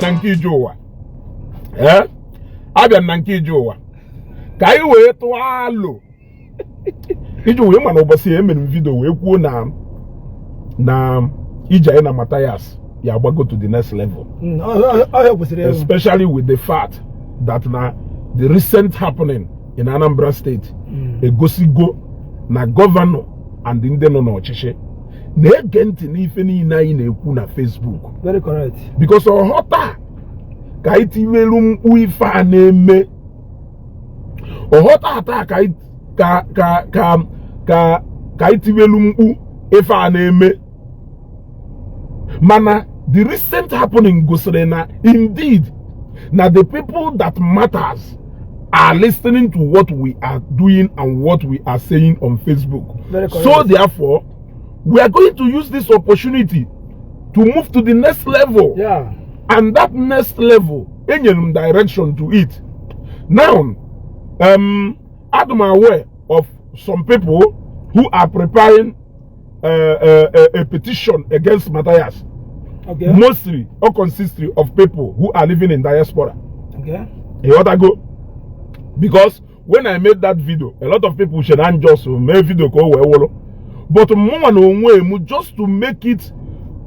Na nke ije ụwa, ee, abịa m na nke ije ụwa ka anyị wee tụọ alo iji wee ma na ụbọchị emere m video wee kwuo na ije anyị na Matthias ya agbago to the next level. Ọhịa kwesịrị ịrụ. Especially with the fact that na the recent happening in Anambra State egosigo na governor and ndị nọ n'ọchịchị na-ege ntị n'ife niile anyị na-ekwu na Facebook. Very correct. Because ọghọta ka anyị tiwelu mkpu ife a na-eme, ọghọta ata ka anyị ka ka ka ka ka anyị tiwelu mkpu ife a na-eme. Mana the recent happening gosiri na indeed na the people that matters are listening to what we are doing and what we are saying on Facebook. Very correct. So therefore, we are going to use this opportunity to move to the next level. And that next level, enyere m direction to it. Now, I'm aware of some people who are preparing a petition against Matthias. Mostly or consisting of people who are living in diaspora. You ought to go, because when I made that video, a lot of people should not just make video ka o wee wụrụ, but mụnwa na onwe m, just to make it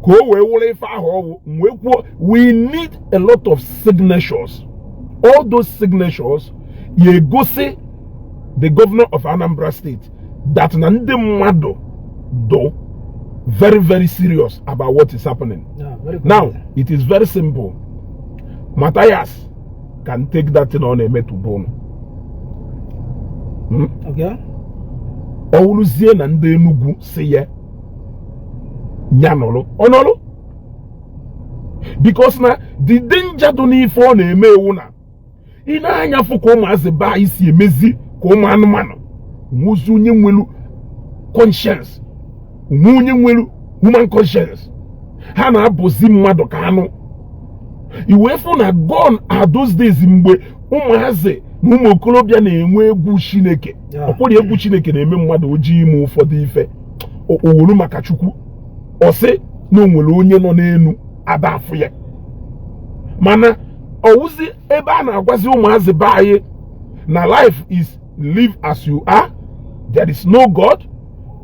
ka o wee wụrụ ife ahụ ọwụ, m wee kwuo we need a lot of signatures. All those signatures ya egosi the governor of Anambra State that na ndị mmadụ do very, very serious about what is happening. Yeah, very Now, correct. it is very simple. Matthias can take that thing on eme to bone. Ọ wụrụzie na ndị Enugu si ya ya nọrọ, ọ nọrọ, because na the danger dị n'ife ọ na-eme ewu na ị na-anya fụ ka ụmụazị be anyị si emezi ka ụmụ anụmanụ. Nwezi onye nwelu conscience, nwe onye nwelu human conscience. Ha na-abụzi mmadụ ka anụ. I wee fụ na gone are those days mgbe ụmụazị na ụmụ okorobịa na-enwe egwu Chineke. Ọkwụrụ egwu Chineke na-eme mmadụ ojii ime ụfọdụ ife owuru maka Chukwu. Ọ sị na o nwere onye nọ n'elu ada afụ ya, mana ọwụzi ebe a na-agwazi ụmụazị be anyị na life is live as you are, there is no God,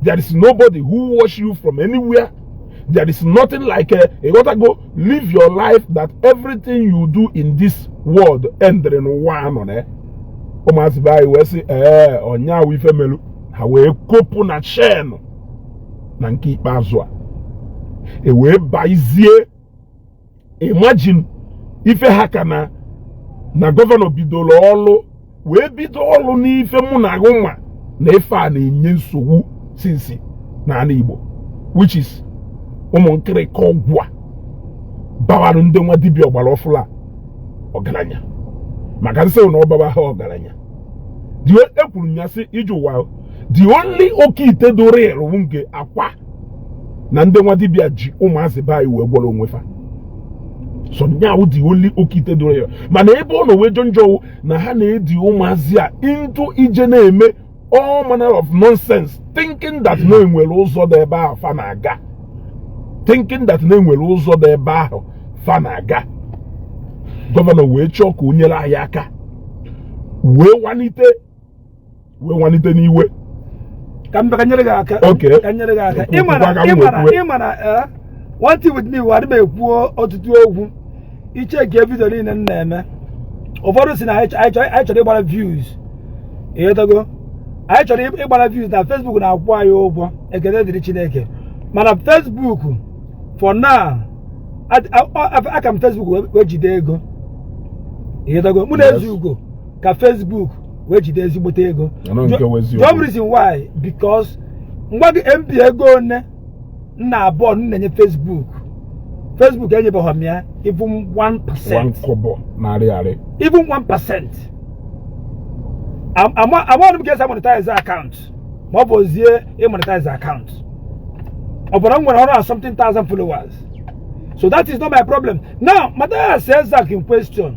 there is nobody who watch you from anywhere, there is nothing like a ịghọtago, live your life, that everything you do in this world endere n'ụwa a nọ na ya. Ụmụazị be anyị wee sị ee, ọnyaawụ ife melu ha wee kopụ na chen na nke ikpeazụ a e wee baizie. Imagine ife ha ka na governor bidoro ọlụ wee bido ọlụ n'ife mụ na agụ ma na ife a na-enye nsogbu sinsi n'ala Igbo, which is ụmụ nkịrịka ọgwụ a bawarụ ndị nwa dibịa ọgbara ọfụla ọgaranya, maka nsị na ọbaba ha ọgaranya. Ekwuru m ya sị iji ụwa, the only oke ite doro ịrụ nke akwa na ndị nwa dibịa ji ụmụazị be anyị wee gwọrọ onwe fa so nyawu, the only oke ite doro ya. Mana ebe ọ nọ wee jọ njọ na ha na-edi ụmụazị a into ije na-eme all manner of nonsense, thinking that na enwere ụzọ dị ebe ahụ fa na-aga, thinking that na enwere ụzọ dị ebe ahụ fa na-aga. Governor wee chọọ ka o nyere anyị aka wee wanite n'iwe. Ka m bịa ka nyere gị aka. Okay. Ka nyere gị aka. Ekwu- Ịmara kwukwa ka m ịmara wee kwue. Ịmara, one thing with me, wa adị m ekwu ọtụtụ okwu. Iche nke video niile m na-eme, ụfọdụ si na anyị chọrọ ịgbara views. Ịghọtago? Anyị chọrọ ịgbara views na Facebook na-akwụ anyị ụgwọ, ekele dịrị Chineke. Mana Facebook for now, aka m Facebook wee jide ego. Ịghọtago? Mụ na Ezugo ka Facebook wee jide ezigbote ego. Anọ nke wụ eziokwu. Jụọ m reason why, because ngwa gị MB ego one nna abụọ m na-enye Facebook, Facebook enyebeghị m ya even 1%. 1 kobo narị arị. Even 1%. Amaghị m ka esi monetize account, ma ọ bụ ozie ịmonetize account. Ọ bụrụ m nwere 100 and something thousand followers, so that is not my problem. Now, Matthias Ezak in question,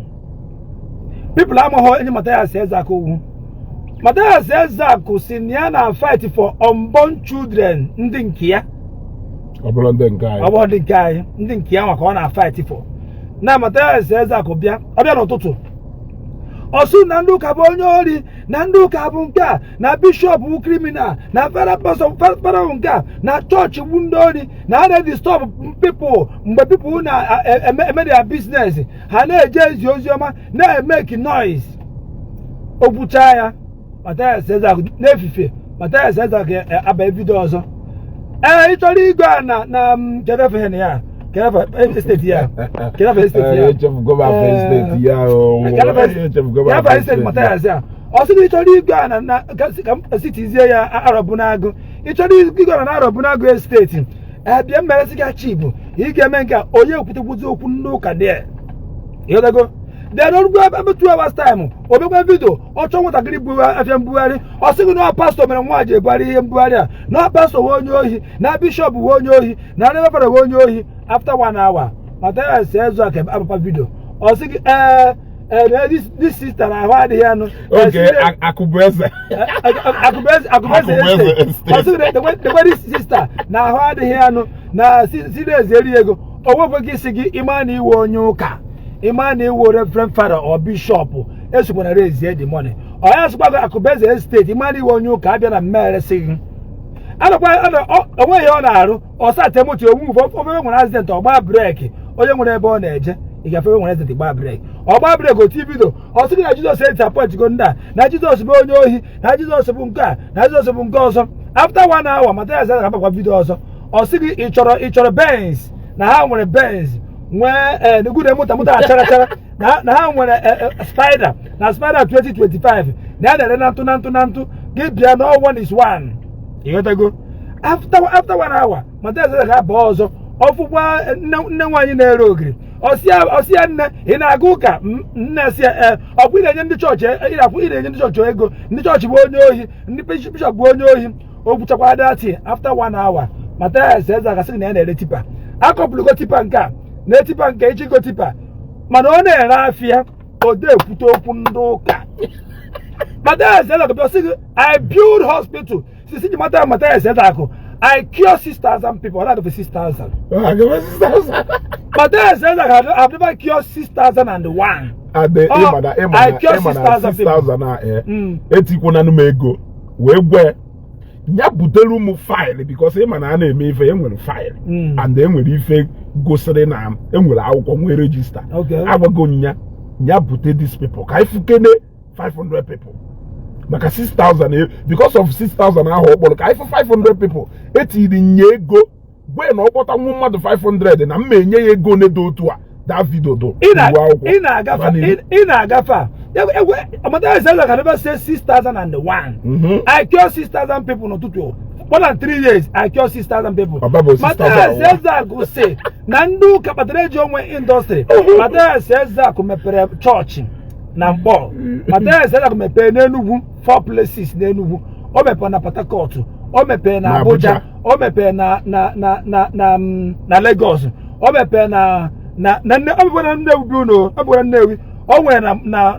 people amaghị onye Matthias Ezak ugwu. Matthias Ezak si na ya na fight for unborn children ndị nke ya. Ọ bụrụ ndị nke anyị. Ọ bụrụ ndị nke anyị, ndị nke ya maka ọ na fight for. Na Mathias Ezeaku bịa, ọ bịa n'ụtụtụ, ọsụ na ndị ụka bụ onye ori, na ndị ụka bụ nke a, na bishọp bụ criminal, na fada, pastọ, fada bụ nke a, na chọọchị bụ ndị ori, na ha na-edisturb people mgbe people na-eme their business, ha na-eje ezi ozi ọma, na-emeki noise. Okwucha ya, Mathias Ezeaku n'efife, Mathias Ezeaku aba video ọzọ. Ee, ị chọrọ igwe a na kedu efe na ya, kedu efe estate ya, kedu efe estate ya? Echefugo m afa estate ya o. Echefugo m ya afa ba estate estate ya. Mathias ya, ọ sị na ị chọrọ igwe a na ka sitizie ya Arọbunagụ, ị chọrọ igwe a na Arọbunagụ estate, ee, bịa mmeresị gị chibu, ị ga-eme nke a. Onye ekwutekwuzi okwu ndị ụka dị ịghọtago. Then orugbo ebe 2 hours time, o mekwa video, ọ chọọ nwatakịrị bụ afịa mbugharị, ọ sịghị na pastọ mere nwa ji ebugharị ihe mbugharị a, na pastọ wee onye ohi, na bishọp wee onye ohi, na reverend wee onye ohi. After one hour, Mathias Ezeaku abakwa video, ọ sị gị, ee, na this sister na ahụ adịghị anụ. Oge Akụbụeze. Akụbeze, Akụbeze. Akụbụeze. Estate. Ọ sị gị dekwe this sister na ahụ adịghị anụ, na si na-ezi ego. O wepụghị isi gị ịma na iwe onye ụka, ịma na iwe reverend father or bishọp, esokwana raise the money. Ọ ya sịkwa gị Akụbeze estate, ịma na iwe onye ụka, abịa na mmeresi gị anakwa onweghị ọ na-arụ. Ọsate moto onwe ofe nwere accident, ọgba brake. Onye nwere ebe ọ na-eje, ị gafe ebe nwere accident, gbaa brake, ọgba brake, otu bido, ọ sị gị na Jizọs edisappoint go ndị a, na Jizọs bụ onye ohi, na Jizọs bụ nke a, na Jizọs bụ nke ọzọ. After one hour, Mathias ga-agbakwa video ọzọ, ọ sị gị ị chọrọ Benz, na ha nwere Benz, nwee ee gude moto, moto achara achara, na ha nwere Spider, na Spider 2025, na ya na-ere na ntụ na ntụ na ntụ, gị bịa na one is one. Ịghọtago? After one hour, Mathias ga-aba ọzọ, ọfụkwa nne nwaanyị na-ere ogiri, ọsị ya, "Nne, ị na-aga ụka?" Nne si ya, "Ee." "Ọkwa ị na-enye ndị chọọchị, ị na-akwụ, ị na-enye ndị chọọchị ego, ndị chọọchị bụ onye ohi, ndị bishọp bụ onye ohi." O gwuchakwa dati. After one hour, Mathias Ezeaku sị na ya na-ere tipper, akọpụlụgo tipper nke a na tipper nke ichigo tipper, mana ọ na-ere afịa ode ekwute okwu ndị ụka. Mathias Ezeaku bịa sị gị, "I build hospital." Sisi ji mata Mathias Ezeaku, "I cure 6,000 people." Ọ na-adọfe 6,000. Mathias Ezeaku have never cured 6,001. Ade. Oh, ịmana I ịmana cure ịmana 6,000 people. 6,000 a etikwana m ego wee gwe ya butere ụmụ file, because ịma na a na-eme ife, enwere file and enwere ife gosiri na enwere akwụkwọ, nwee register. Agwago m ya ya bute these people ka ifukene 500 people maka 6,000 because of 6,000 ahụ ọ kpọrọ, ka ifu 500 people etiri nye ego gwe na ọ kpọta nwu mmadụ 500 na mma enye ya ego one dị otu a. That video do iwu akwụkwọ. Ị na-agafe ị na-agafe a Mathias Ezeaku can never say 6,001. "I cure 6,000 people" n'ụtụtụ. More than 3 years, "I cure 6,000 people." Ọba bụ 6,000 Mathias ụwa. Ezeaku sị na ndị ụka kpatara eji onwe industry. Mathias Ezeaku mepere chọọchị na Mkpọ. Mathias Ezeaku mepere n'Enugu, four places n'Enugu. O mepere na Port Harcourt, o mepere na Na Abuja, Abuja. O mepere na Lagos, o mepere na nne, o mepere na Nnewi bi unu, o mepere na Nnewi, o nwere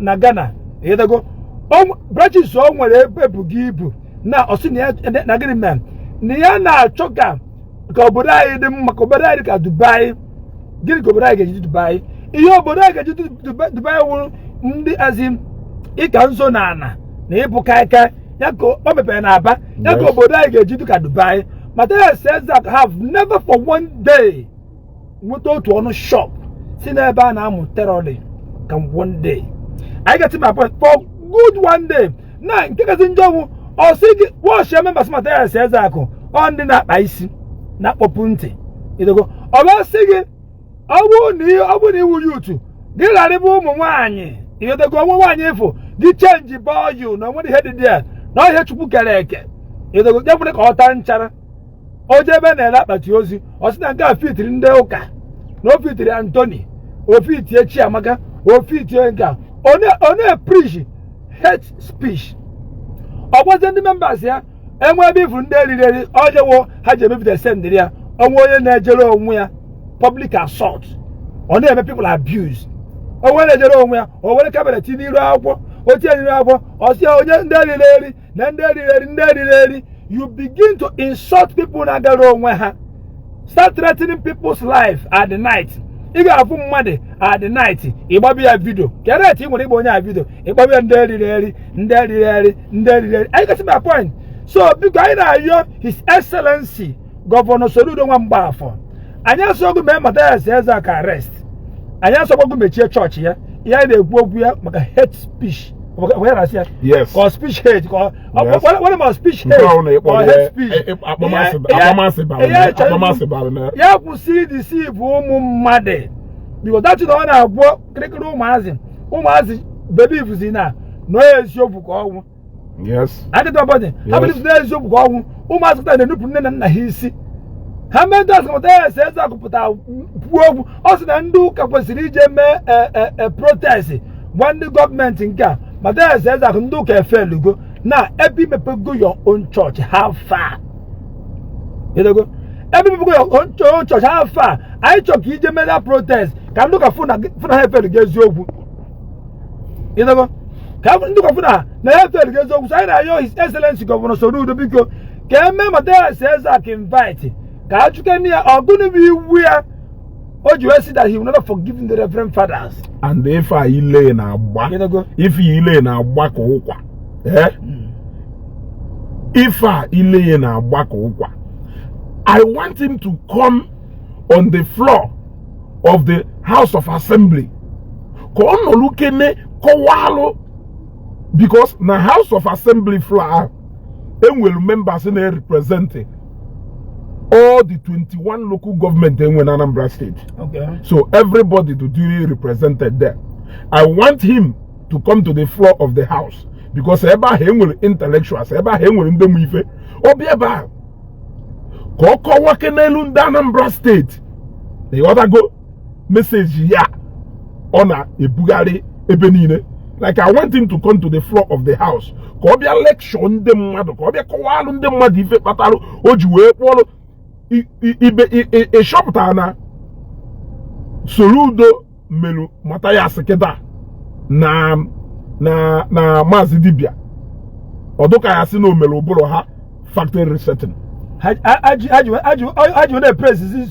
na Ghana. Ịghọtago? Branches o nwere ebughị ibu na ọ sị na ya na gịnị mere na ya na-achọ ka obodo anyị dị mma, ka obodo anyị dị ka Dubai. Gịnị ka obodo anyị ga-eji Dubai? Ihe obodo anyị ga-eji Dubai wụrụ ndị azim ịka nzo na ana na ịbụ kaikai ya ka o mepere na Aba ya ka obodo anyị ga-eji dị ka Dubai. Mathias Ezeaku have never for one day nweta otu ọnụ shop si n'ebe a na-amụ terrorism ka one day. I get my point. For good one day na nke kasị njọ bụ ọ sị gị wọchị members Mathias Ezeaku, ọ ndị na-akpa isi na-akpọpụ ntị idogo. Ọ bụ sị gị ọ bụrụ na iwu youth gị ghara ịbụ ụmụ nwaanyị, idogo, onwe nwaanyị ịfụ gị change bọyụ na onwere ihe dị dị ya na ọhịa Chukwu kere eke, idogo, ya bụrụ ka ọ taa nchara, o jee ebe na-ere akpati ozu, ọ sị na nke a fitiri ndị ụka, na o fitiri Anthony, o fitie Chiamaka, o fitie nke a. Ọ na-epreach hate speech. Ọ gwazie ndị members ya enwe ebe ifuru ndị eriri eri ọjewo ha ji emepụta sendịrị ya onwe onye na-ejere onwe ya public assault, ọ na-eme people abuse. Onwe na-ejere onwe ya, o were camera tinye n'iru akwụkwọ, o tinye n'iru akwụkwọ, ọ sị ya onye ndị eriri eri na ndị eriri eri, ndị eriri eri. You begin to insult people na-agara onwe ha, start threatening people's life at the night. Ị ga-afụ mmadụ at the night, ịgbabi ya video keret ị nwere ịgba onye a video, ịgbabi ya ndị eriri eri, ndị eriri eri, ndị eriri eri. Anyị gosi my point. So biko, anyị na-ayọ His Excellency Governor Soludo nwa Mgbafọ, anyị asọgụ mee Mathias Ezeaku arrest, anyị asọgwago mechie chọọchị ya. Ihe anyị na-ekwu okwu ya maka hate speech, maka ya na-asị ya Yes. ka ọ speech hate, ka ọ Yes. what about speech Nke hate ọ na-ekpọ or ya hate speech? Akpọmasị akpọmasị bara Ihe na chọrọ akpọmasị bara na ya kwụsị deceive ụmụ mmadụ, because that thing ọ na-agwọ kịrịkịrị ụmụazị, ụmụazị believe na na eziokwu ka ọnwụ. Adịtọ bọdị ha believe na eziokwu ka ọnwụ. Ụmụazị kịta na-enupụ nne na nna ha isi. Ha mee ndị asịmụta ya ese eze akụpụta kwuo okwu, ọ sị na ndị ụka kwesịrị ije mee protest, gwa ndị gọọmenti nke a. Mathias Ezeaku, ndị ụka efelugo na ebe imepego your own church. How far? Ịdogo ebe imepego your own church, how far? Anyị chọrọ ka ije mee that protest ka ndị ụka fụ na ha efelugo eziokwu. Ịdogo ka ndị ụka fụ na ha efelugo eziokwu. So anyị na-ayọ His Excellency Governor Soludo, biko, ka eme Mathias Ezeaku invite, ka a chụkene ya ọgụnụ bụ iwu ya o ji wee sị that he will never forgive the reverend fathers. And ife a ile na-agba Ịdogo. Ife ile na-agba ka ụkwa, eh? Ife a ile na-agba ka ụkwa. I want him to come on the floor of the House of Assembly ka ọ nọrọ kene kọwalụ, because na House of Assembly floor ahụ enwere members na-represent all the 21 local government enwe na Anambra State. So everybody to duly represented there. I want him to come to the floor of the house because ebe ahụ enwere intellectuals, ebe ahụ enwere ndị mụ ife. Ọ bịa ebe ahụ ka ọ kọwake n'elu ndị Anambra State na ịghọtago message ya ọ na-ebugharị ebe niile. Like, I want him to come to the floor of the house ka ọ bịa lecture ndị mmadụ, ka ọ bịa kọwalụ ndị mmadụ ife kpatara o ji wee kpọrọ ibe ịchọpụtara na Soludo melu Mathias kịta na Maazị Dibia ọdụka ya sị na o mere ụbụrụ ha factory resetting. Ha ji na-epraise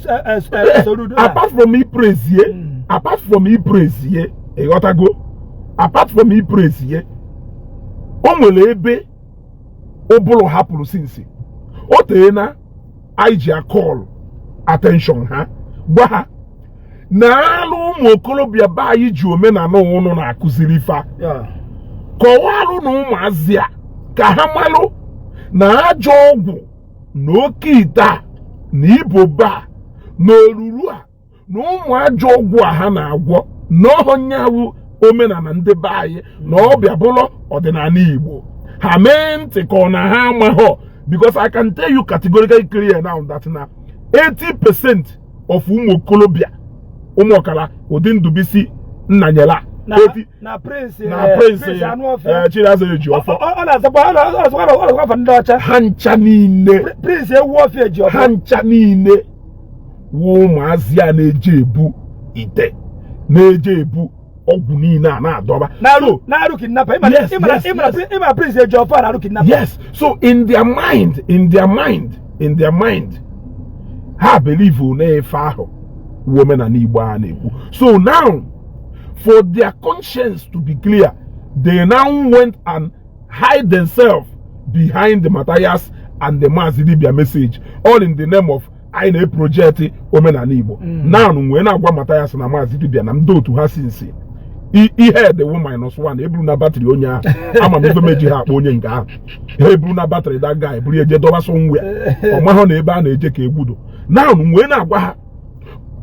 Soludo. Apart from ipraisie, apart from ipraisie, ịghọtago, apart from ipraisie, o nwere ebe ụbụrụ hapụrụ since o tee na anyị ji acall attention ha, gwa ha na alụ ụmụ okorobịa be anyị ji omenala ụnụ na-akụziri fa. Kọwalụ na ụmụazị a ka ha malụ na ajọ ọgwụ na oke ite a na iboba a na oruru a na ụmụ ajọ ọgwụ a ha na-agwọ na ọhọnyawụ omenala ndị be anyị na ọbịa bụrụ ọdịnala Igbo. Ha mee ntị ka ọ na ha amaghọ, because I can tell you categorically clear now that na 80% of ụmụ okorobịa, ụmụ ọkara ụdị Ndubisi Nnanyela na 80 na Prince na Prince Anụọfịa. Chinaza eji ọfọ. Ọ na-azakwa afa ndị ọcha. Ha ncha niile. Prince Ewu Ọfịa eji ọfọ. Ha ncha niile wụ ụmụazị a na-eje ebu ite, na-eje ebu ọgwụ niile a na-adọba. Na-arụ So, na-arụ kidnapper. Yes. Ịma Prince eji ọfọ na-arụ kidnapper. Yes, so in their mind ha believe na ife ahụ wụ omenala Igbo a na-ekwu. So now, for their conscience to be clear, they now went and hide themselves behind the Matthias and the Maazị Dibia message, all in the name of anyị na-eproject omenala Igbo. Now wee na-agwa Matthias na Maazị Dibia na ndị otu ha since ihe edewo minus one eburu na battery onye ahụ, ama m ife meji ha akpọ onye nke ahụ ha eburu na battery that guy buru eje dọba somewhere. Ọ mahụ na ebe a na-eje ka egwudo. Now wee na-agwa ha,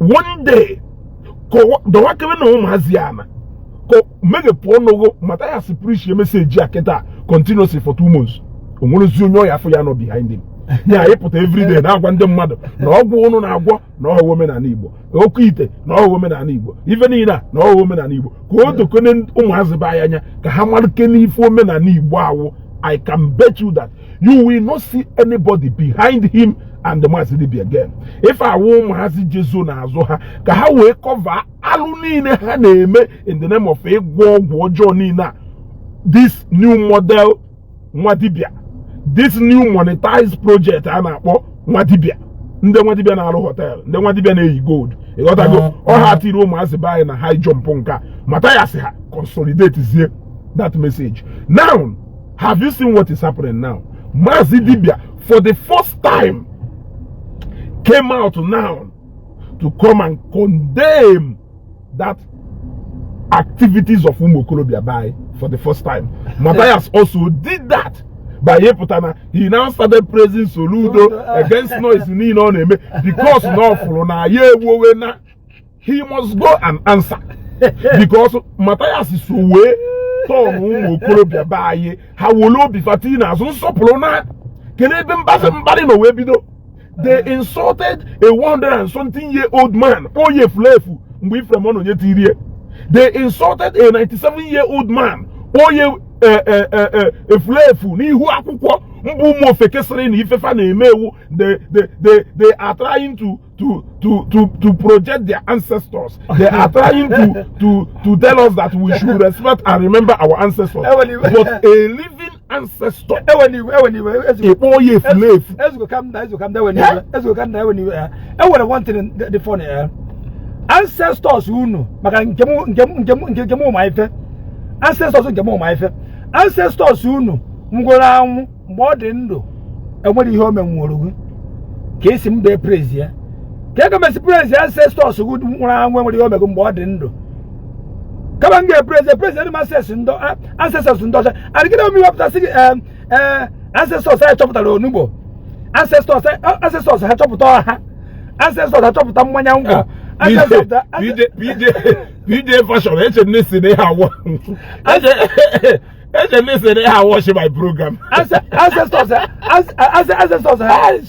one day dọwakebe na ụmụazị a na ka meghepụ ọnụgụ Matthias preach message a kịta continuously for 2 months, o nwerezi onye ọya afọ ya nọ behind him ya ịpụta everyday na-agwa ndị mmadụ na ọgwụ ụnụ na-agwọ na ọghọwo omenala Igbo, oke ite na ọghọwo omenala Igbo, ife niile a na ọghọwo omenala Igbo, ka o dokone ụmụazị be anyị anya ka ha marụke n'ife omenala Igbo awụ. I can bet you that you will not see anybody behind him and the Maazị Dibia again. Ife awụ ụmụazị Jesu na-azụ ha ka ha wee cover alụ niile ha na-eme in the name of ịgwọ ọgwụ ọjọọ niile a. This new model nwa dibia, this new monetized project a na-akpọ nwa dibia Ndị nwa dibịa na-arụ hotel, ndị nwa dibịa na-eyi gold, ịghọtago? Ọha tiri ụmụazị be anyị na high jump. Nke a Mathias ha consolidate zie that message. Now, have you seen what is happening now? Maazị Dibia for the first time came out now to come and condemn that activities of ụmụ okorobịa be anyị for the first time. Matthias also did that by ịpụta na he now started praising Soludo against noise niile ọ na-eme, because na ọ fụrụ na ya ewuowe na he must go and answer, because Matthias so wee tọn ụmụ okorobịa be anyị ha were obi fati n'azụ nsọpụrụ na kedu ebe mbazi mkparị nọ wee bido. They insulted a 100 and something year old man, onye efulefu mgbe Ifrem ọ nọ tirie. They insulted a 97 year old man, onye efulefu n'ihu akwụkwọ mbụ. Ụmụ ofeke sịrị na ifefa na-eme ewu, they are trying to project their ancestors. They are trying to tell us that we should respect and remember our ancestors, but a living ancestor, Ewe niwe, ewe niwe, ezigbo. ịkpọ ya efulefu. Ezigbo, calm down, ezigbo, calm down, ewe niwe, ezigbo, calm down, ewe niwe. Enwere one thing dị funny, ancestors unu, maka nke m nke m nke m nke m ma ife ancestors nke m ma ife ancestors unu ngwụrụ anwụ mgbe ọ dị ndụ, enwere ihe o menwuru gị ka esi m dee praise ya, ka ego mesi praise ancestors gị nwụrụ anwụ, enwere ihe o mego mgbe ọ dị ndụ. Kama m ga-epraise praise ndị m ancestors ndị ọcha adịgide ome iwepụtasị gị ee ancestors anyị chọpụtara onugbo, ancestors ha chọpụta ọha, ancestors ha chọpụta mmanya ngwọ, ancestors PJ PJ PJ Fashion, eche m na-esi na ihe awọ, eche m na-esi na ihe awọchi my program. Ancestors ha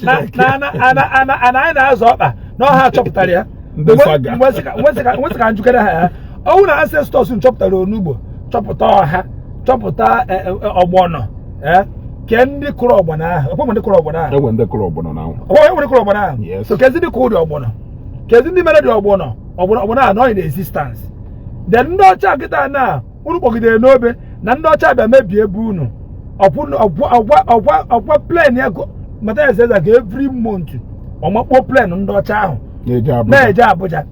na na na na na na anyị na-azọ ọkpa na ọha chọpụtara ya. Ndị saga. Nwesị ka njikere ha ya ọnwụ na ancestors chọpụtara onugbo, chọpụta ọha, chọpụta ọgbọnọ, ke ndị kụrụ ọgbọnọ ahụ, ọkwa ndị kụrụ ọgbọnọ ahụ? Enwe ndị kụrụ ọgbọnọ na anwụ. Ọkwa enwere kụrụ ọgbọnọ ahụ? Yes. So kezi ndị kụrụ ọgbọnọ, kezi ndị mere dị ọgbọnọ, ọgbọnọ ahụ nọ in existence then? Ndị ọcha kịta na unu kpọgidere n'obe na ndị ọcha bịa mebie ebe unu ọkwa plane ya Mathias Eze ka every month ọmakpo plane ndị ọcha ahụ na-eje Abuja. Na-eje Abuja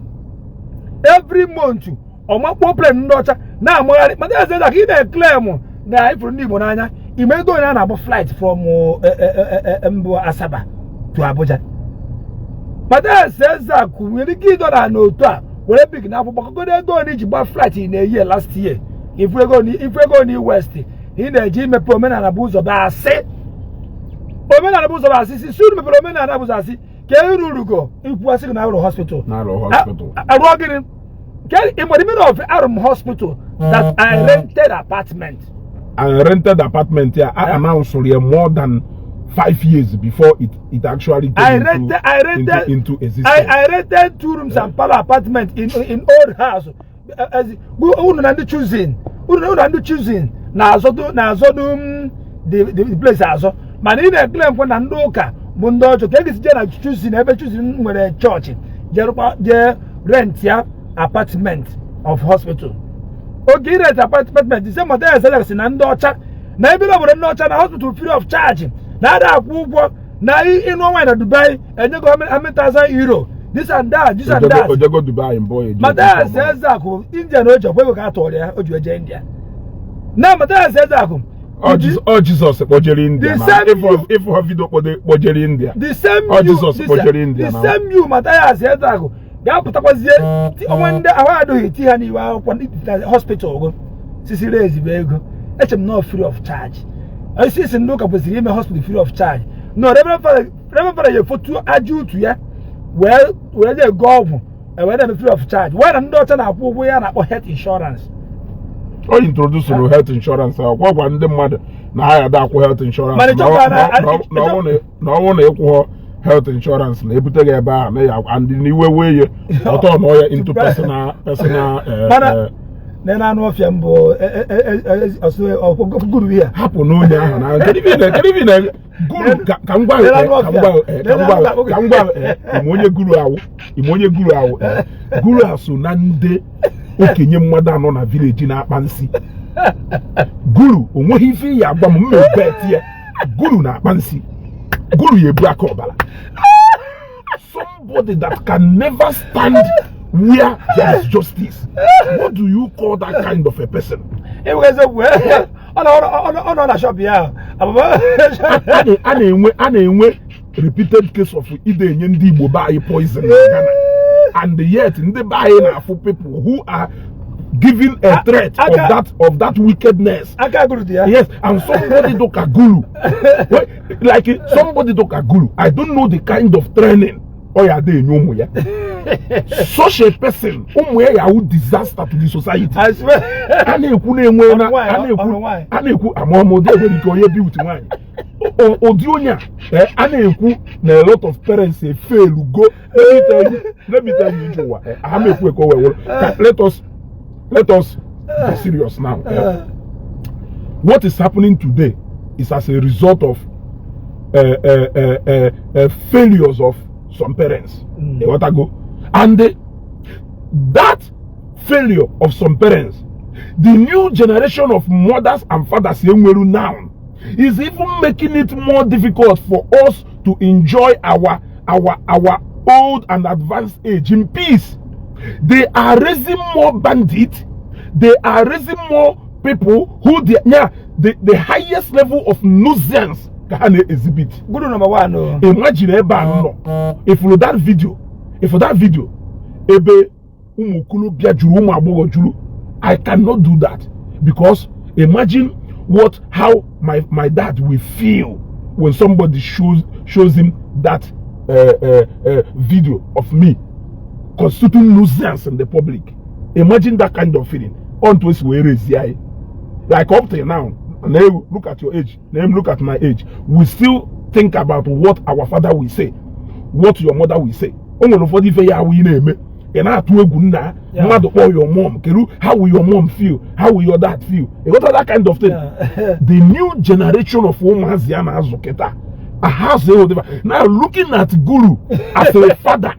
every month, ọmakpo plane ndị ọcha na-amagharị. Mathias Eze ka ị na-eclaim na ifuru ndị Igbo n'anya, ime ego onye a na-agba flight from mbụ Asaba to Abuja. Mathias Ezeaku nwere ike ịdọra n'otu a were big na akwụkwọ gbakọgodo ego ole iji gba flight ị na-eyi last year, ifu ego ni west ị na-eji imepe omenala bụ ụzọ bụ asị, omenala bụ ụzọ bụ asị si unu mepere omenala bụ ụzọ asị ka e rurugo ikwu asị gị na arụ hospital. Na-arụ hospital. Arụọ gịnị? Ke in the middle of arụ hospital that I rented apartment. And rented apartment ya a announce ya more than 5 years before it actually came I into, rented I rented into existence. I rented two rooms and parlor apartment in old house. As unu na ndị choosing, unu na ndị choosing na-azọdo m the place azọ, mana ị na-eclaim kwa na ndị ụka bụ ndị ọjọọ ka e gesi jee na choosing, ebe choosing nwere chọọchị, jerụkwa jee rent ya apartment of hospital. Oge ị rent apartment, the same Mathias Ezeaku si na ndị ọcha na ebe obodo ndị ọcha na hospital free of charge, na ada akwụ ụgwọ, na ịnụ nwaanyị na Dubai enyego how many thousand euro, this and that, this and that. Ojego Dubai mbụ eje. Mathias Ezeaku, India na o ji ọkwa ego ka a tụọrọ ya o ji eje India na Mathias Ezeaku. Ọ Jizọs kpọjere India. The Na same ịfụ ha video kpọjere India. The same Ọ you Jizọs kpọjere India the na same you Mathias Ezeaku ga-apụtakwazie onwe ndị ahụ adịghị ti ha n'iwe akwụkwọ ndị na hospital go sisiri ezigbo ego. Eche m nọ free of charge. Isi isi ndị ụka kwesịrị ime hospital free of charge. No Reverend Father, Reverend Father ya efotu aja utu ya wee wee na-ego ọgwụ wee na-eme free of charge, wee na ndị ọcha na-akwụ ụgwọ ya na-akpọ health insurance. O introduce health insurance, ọkwa gwa ndị mmadụ na ha ya akwụ health insurance. Mana ịchọkwa na ọ bụrụ na ịkwụghọ health insurance na ebute gị ebe ahụ na ya and n'iwe wee ye ọtọ nọ ya into personal Mana na anụ ọfịa mbụ guru ya. Hapụ n'onye ahụ na kedu ife na guru ka m gwa gị, ka m gwa gị, ka m gwa gị, ka m gwa gị, ime onye guru awụ, ime onye guru awụ, guru a so na ndị okenye mmadụ anọ na village na-akpa nsị. Guru onweghị ife ya agwa m mma bet ya. Guru na-akpa nsị, guru ya ebu aka ọbara. Somebody that can never stand where there is justice. What do you call that kind of a person? Ịbụ eziokwu, ọ nọ na shop ya ahụ. A na-enwe repeated case of ide enye ndị Igbo be anyị poison na Ghana, and yet ndị be anyị na-afụ people who are giving a threat of that wickedness. Aka gụrụ dị ya. Yes, and somebody dịka Gulu. Wait, like somebody dịka Gulu, I don't know the kind of training ọ ya dị enye ụmụ ya. Such a person, ụmụ ya yawu disaster to the society. I swear. A na-ekwu na-enwe na Ọnụ nwaanyị, a na-ekwu ọnụ nwaanyị. A na-ekwu amụọmụ ụdị enwere ike onye bi with nwaanyị. Ụdị onye a, a na-ekwu na a lot of parents e fail go. Let me tell you, let me tell you, ije ụwa, ha m ekwu ekwe wee were. Let us be serious now. What is happening today is as a result of failures of some parents. Ịghọtago? And that failure of some parents, the new generation of mothers and fathers enweru now is even making it more difficult for us to enjoy our old and advanced age in peace. They are raising more bandits. They are raising more people who they, yeah, the highest level of nuisance ka ha na-exhibit. Guru number one o. Imagine ebe a nọ, ifuru that video, ifuru that video ebe ụmụ okorobịa juru, ụmụ agbọghọ juru. I cannot do that because imagine what how my dad will feel when somebody shows him that video of me constituting nuisance in the public. Imagine that kind of feeling. Onto esi wee raise anyị like up till now. Now look at your age, now look at my age. We still think about what our father will say, what your mother will say. O nwere ụfọdụ ife ya awụ ị na-eme, ị na-atụ egwu nna mmadụ kpọọ your mom, kedu how will your mom feel, how will your dad feel? You got that kind of thing. The new generation of ụmụazị a na-azụ kịta ahazụ. Now, looking at Guru as a father,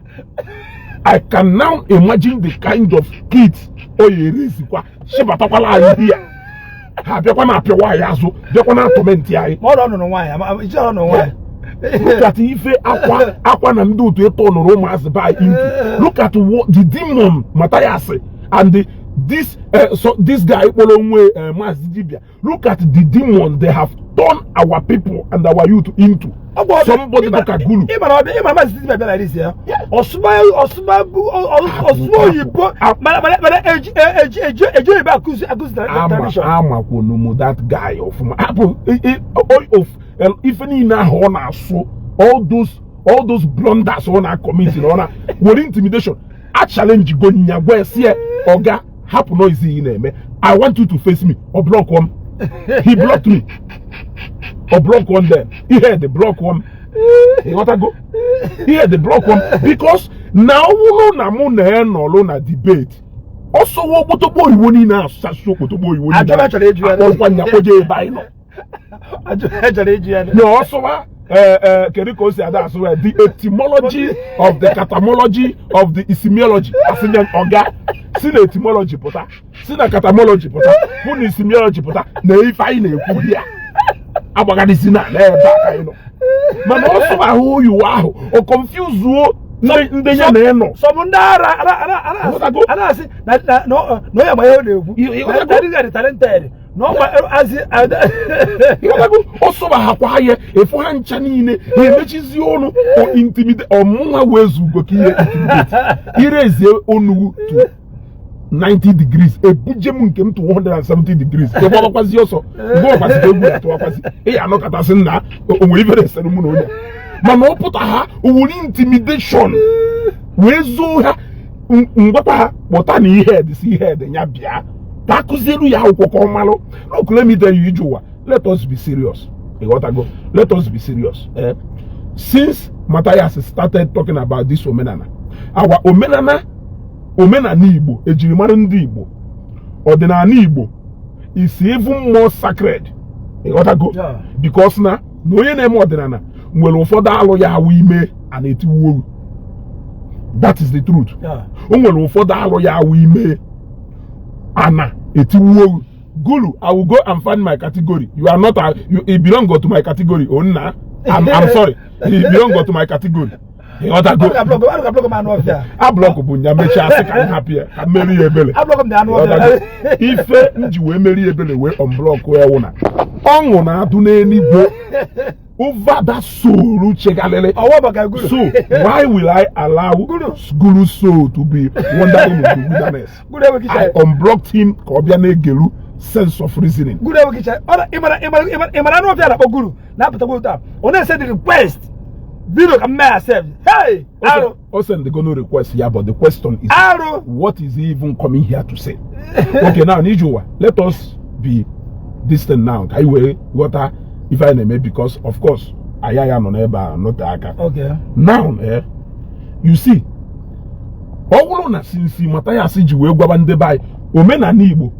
I can now imagine the kind of kids o ya erezikwa chịbatakwala anyị here. Ha bịakwa na-apịawa anyị azụ, bịakwa na atorment anyị. Ma ọ nụrụ nwaanyị, iche ọ nụrụ nwaanyị. Look at ife akwa akwa na ndị otu ịtọ nụrụ ụmụazị be anyị into. Look at what the demon Matthias and so this guy kpọrọ onwe Maazị Dibia. Look at the demon they have turned our people and our youth into. Somebody like Gulu. Ịmara ọbịa, ịmara Maazị Dibia bịara isi ya. Ọsụma ọsụma ọsụma oyibo, mana eji oyibo akụzi na Ama tradition. Amakwonu m that guy ọfụma. Hapụ ife niile ahụ ọ na-asụ, all those blunders ọ na-commit na ọ na were intimidation a challenge go nya gwa esi ya, "Oga, hapụ noise ị na-eme. I want you to face me." Ọ block m. He blocked me. Ọ block one there, ihe the block one, ịghọtago? Ihe the block one because na ọ bụrụ na mụ na ya nọrọ na debate, ọsọwa okpotokpo oyibo niile, asụsasụ okpotokpo oyibo niile. Ajụjụ chọrọ ịjụ ya. Akpọrọkwa nya kpoje ebe anyị nọ. Ajụ chọrọ ịjụ ya. Na ọsụwa kedu ka o si ada asụ ya, the etymology of the catamology of the isimiology, asị ya, "Ọga, si na etymology pụta, si na catamology pụta, hụ na isimiology pụta na ife anyị na-ekwu ya agbagadịsi na n'ebe a ka anyị nọ." Mana ọsụ ahụ oyiwo ahụ o confuzuo ndị ya na ya nọ. Sọmụ ndị ara ara ara ara Ịghọtago? ara asị na onye ma ihe ọ na-ekwu. Ịghọtago? Na this guy dị talented na ọ ma asị. Ịghọtago? Ọsụba ha kwa ya efu ha ncha niile ha emechizie ọnụ o intimidate ọmụnwa wee zugo ka ihe intimidate irezie onugbu to 90 degrees, ebuje m nke m to 170 degrees, ịgbabakwazi ọsọ mgbe ọkwazi ka egwu atụwakwazi ị ya anọkọtasị nna o nwere ife na-esere mụ na onye a. Mana ọ pụta ha owere intimidation wee zoo ha ngwakwa ha kpọta na ihe dị si ihe dị ya bịa ka akụzielu ya akwụkwọ ka ọ malụ. Look, let me tell you, ije ụwa, let us be serious. Ịghọtago? Let us be serious, eh? Since Matthias started talking about this omenala, our omenala, omenala Igbo, ejirimara ndị Igbo, ọdịnala Igbo is even more sacred. Ịghọtago? Yeah. Because na onye na-eme ọdịnala nwere ụfọdụ alụ ya awụ ime a na-etiwu oru. That is the truth. O nwere ụfọdụ alụ ya awụ ime ana etiwu oru. Gulu, I will go and find my category. You are not a, you belong to my category. Oh nna, I'm sorry, you belong to my category. Ịghọtago? Arụ ka block m anụ ọfịa. A block bụ nya mechaa sị ka m hapụ ya, ka m meri ya ebele. A block m dị anụ ọfịa. Ịghọtago? Ife m ji wee meri ya ebele wee unblock ya wụ na ọṅụ na-adụ n'eluigwe over that soul chegharịrị. Ọwọ́ maka Guru. So why will I allow Guru. Guru soul to be wandering in the wilderness? Guru enweghị I iche. unblocked him ka ọ bịa na-egelu sense of reasoning. Guru enweghị iche. Ọ na ịmara anụ ọfịa na-akpọ Guru na-apụtakwa otu a. Ọ na-ese the request video ka m mee accept. Hey! Arụ. O send the no request ya, but the question is, Arụ. what is he even coming here to say? Okay, now n'Ijuwa, let us be this thing now ka anyị wee ghọta ife anyị na-eme, because of course anyị ya nọ n'ebe a nọte aka. Now, you see, ọ bụrụ na since Mathias ji wee gwaba ndị be anyị omenala Igbo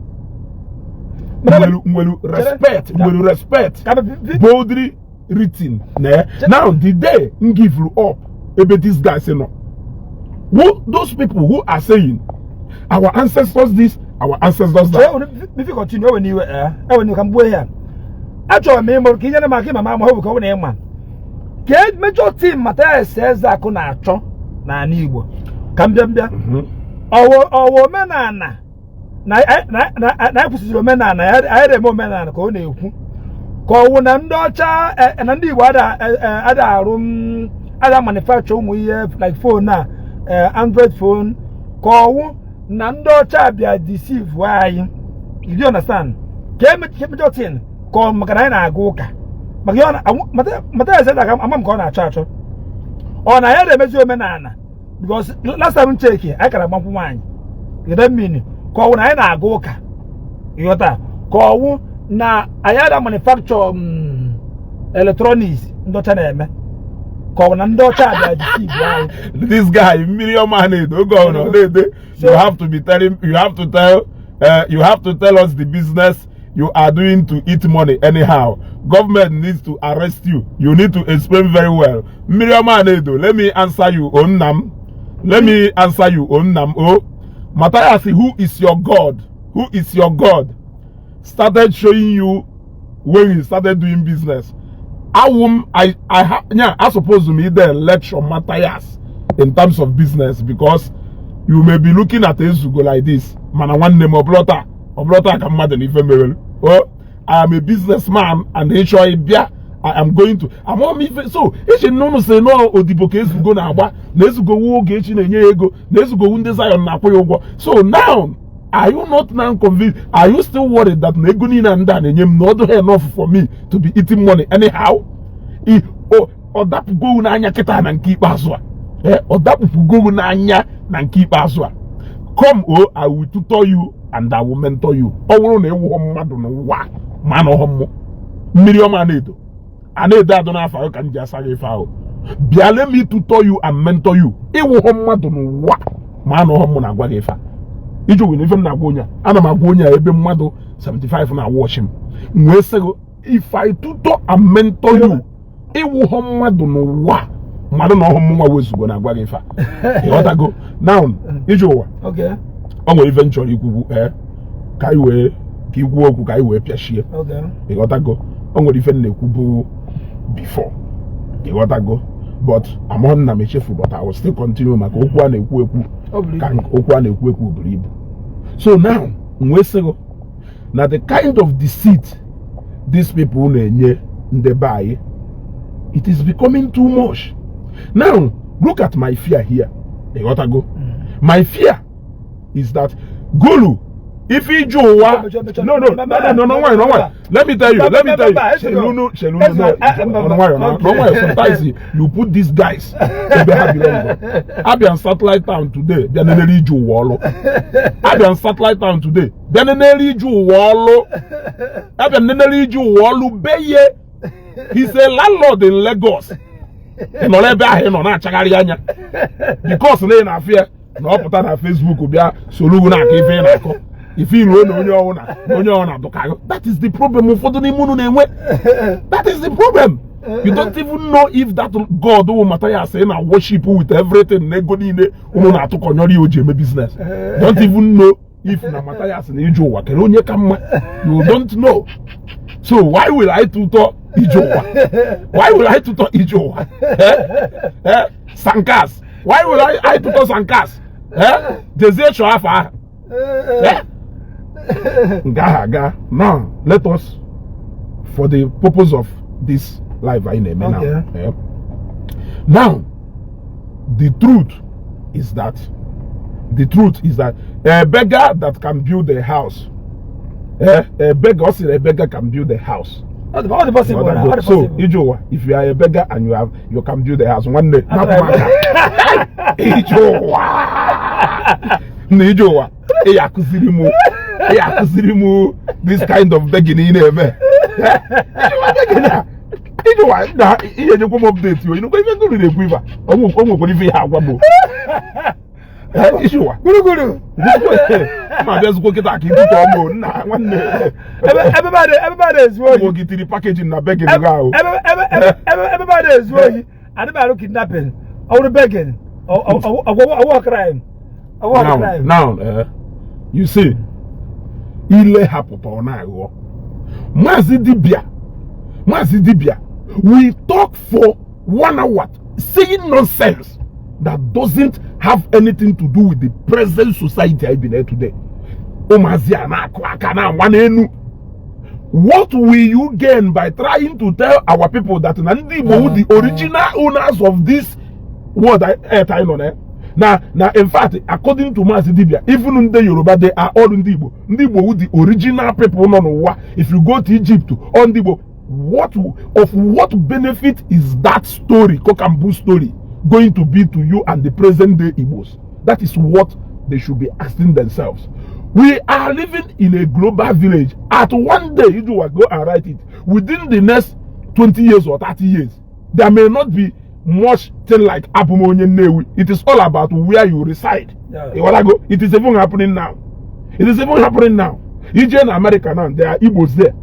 nwere respect, nwere respect Ka boldly written na now the day m give up ebe these guys nọ, who those people who are saying our ancestors this, our ancestors that. Before continue, ewe n'iwe, ewe n'iwe ka m gbuo ihe a. Achọrọ m ịmụrụ ka inyere m aka ịma ma ama ọ bụ ka ọ bụ na ịma ka e major thing Mathias Ezeaku na-achọ n'ala Igbo ka m bịa. Ọwụ omenala na anyị kwụsịrị omenala ya, anyị na-eme omenala ka ọ na-ekwu, ka ọwụ na ndị ọcha, na ndị Igbo ada arụ ada manufacture ụmụ ihe like phone a, Android phone, ka ọwụ na ndị ọcha bịa deceive anyị? You understand? Ka major thing ka ọ maka na anyị na-aga ụka, maka ihe ọ Mathias Ezeaku, ama m ka ọ na-achọ achọ ọ na ya na-emezi omenala, because last time m check, anyị kara agba nkwụ nwaanyị gide mmiri, ka ọ wụ na anyị na-aga ụka, ịghọta, ka ọ wụ na anyị ada manufacture electronics ndị ọcha na-eme, ka ọ bụ na ndị ọcha bịa deceive anyị. This guy mmiri ọma na-edo oge ọ nọ na-ede, you have to be telling, you have to tell us the business you are doing to eat money anyhow. Government needs to arrest you. You need to explain very well. Mmiri ọma na-edo, let me answer you o nna m, let me answer you o nna m o. Matthias, who is your God, who is your God started showing you when he started doing business? Awum I ha, yeah, I suppose me there lecture Matthias in terms of business, because you may be looking at Ezugo like this, mana nwanne m, ọbụlọta ọbụlọta ka mmadụ na ife mere oh. I am a businessman and ịchọ ịbịa, I am going to amụọ m ife. So eche nnụnụ sị nọọ odibo ka Ezugo na-agba na Ezugo wu Ogechi na-enye ya ego na Ezugo wu ndị Zion na-akwụ ya ụgwọ. So now, are you not now convinced? Are you still worried that na ego niile ndị a na-enye m na ọ dịghị enough for me to be eating money anyhow? Ọ dapụgo n'anya kịta na nke ikpeazụ a. Ọ dapụgo n'anya na nke ikpeazụ a. Come o, I will tutor you and I will mentor you. Ọ bụrụ na ịwụghọ mmadụ n'ụwa ma na ọghọ mmụ mmiri ọma na-edo a na-edo adọ n'afọ ahụ ka m ji asa gị ife ahụ bịa, let me tutor you and mentor you. Ịwụghọ mmadụ n'ụwa ma na ọghọ mmụ na-agwa gị ife a iji were ife m na-agwa onye a, ana m agwa onye a ebe mmadụ 75 na-awọchi m. M wee sị gị, if I tutor and mentor you, ịwụghọ mmadụ n'ụwa mmadụ na ọhụ mmụnwa wezugo na-agwa gị ife a. Ịghọtago now iji ụwa? Okay. Ọ nwere ife m chọrọ ikwugwu, ka anyị wee ka ikwuo okwu ka anyị wee pịachie. Okay. Ịghọtago? O nwere ife m na-ekwu bụ before, ịghọtago, but amaghị m na m echefu, but I will still continue maka okwu a na-ekwu ekwu. Ọ bụrụ ka ibu. Okwu a na-ekwu ekwu buru ibu. So now m wee sị gị na the kind of deceit these people na-enye ndị be anyị, it is becoming too much. Now look at my fear here. Ịghọtago? My fear is that Gulu ife ije ụwa, no, no, nwayọ, no, nwayọ. Let me tell you, let me tell you. Chelunu, chelunu, no, no, nwayọ, no, nwayọ. Sometimes you put these guys ebe ha belong. Abịa satellite town today, bịa nenere ije ụwa ọlụ. Abịa satellite town today, bịa nenere ije ụwa ọlụ. Abịa nenere ije ụwa ọlụ beye. He's a landlord in Lagos. Ị nọrọ ebe ahụ ị nọ na-achagharị anya because na ị na-afụ ya na ọ pụta na Facebook bịa soro ugwu na-akọ ife ị na-akọ ife iruo na onye ọwụ na onye ọwụ na-adụkaghị. That is the problem ụfọdụ n'ime unu na-enwe. That is the problem. You don't even know if that God who Matthias ị na worship with everything na ego niile unu na-atụkọnyọrọ ya o ji eme business, don't even know if na Matthias na ije ụwa kere onye ka mma. You don't know. So why will I tutor ije ụwa? Why will I tutor ije ụwa? Eh? Eh? Sankas. Why would I tụtọ Sankas? Eh, jezie chọọ afọ ahụ. Eh? Nke ahụ aga. Now let us, for the purpose of this live anyị na-eme now, eh? Now the truth is that a beggar that can build a house, eh, a beggar, ọ sịrị a beggar can build a house. Ọ dị possible na, ọ dị So possible. Ijeụwa, if you are a beggar and you can build a house, nwanne, napụ m aka. Ijeụwa na Ijeụwa, ị ya akụziri m this kind of begging ị na-eme. Eh, Ijeụwa, begging a, Ijeụwa na ihe enyekwa m update o. Ịnụkwa ife ngụrụ na-ekwu ife a, o nwekwara ife ihe agwa m o. Eh, Ijeụwa. Gburugburu. Ma abịazikwa kịta ka ibute ọmụ nna nwanne. Ebe ba na-ezu ohi. Ụmụ gị tiri packaging na begging gị ahụ. Ebe ba na-ezu ohi, adịghị arụ kidnapping, ọ bụrụ begging, ọwụwa crime. Ọwụwa Now, crime. now, you see, ile hapụta ọ na-aghọ. Maazị Dibia, Maazị Dibia, we talk for one hour saying nonsense that doesn't have anything to do with the present society anyị bi na today. Ụmụazị a na-akụ aka na-agba n'enu. What will you gain by trying to tell our people that na ndị Igbo wụ the original owners of this world, earth anyị nọ na ya? Na in fact, according to Maazị Dibia, even ndị Yoruba, they are all ndị Igbo. Ndị Igbo wụ the original people nọ n'ụwa. If you go to Egypt, all ndị Igbo. What of what benefit is that story, cock and bull story, going to be to you and the present day Igbos? That is what they should be asking themselves. We are living in a global village. At one day, you do go and write it, within the next 20 years or 30 years, there may not be much thing like abụ m onye Nnewi. It is all about where you reside. Ịghọtago? It is even happening now. It is even happening now. Ije na America now, there are Igbos there,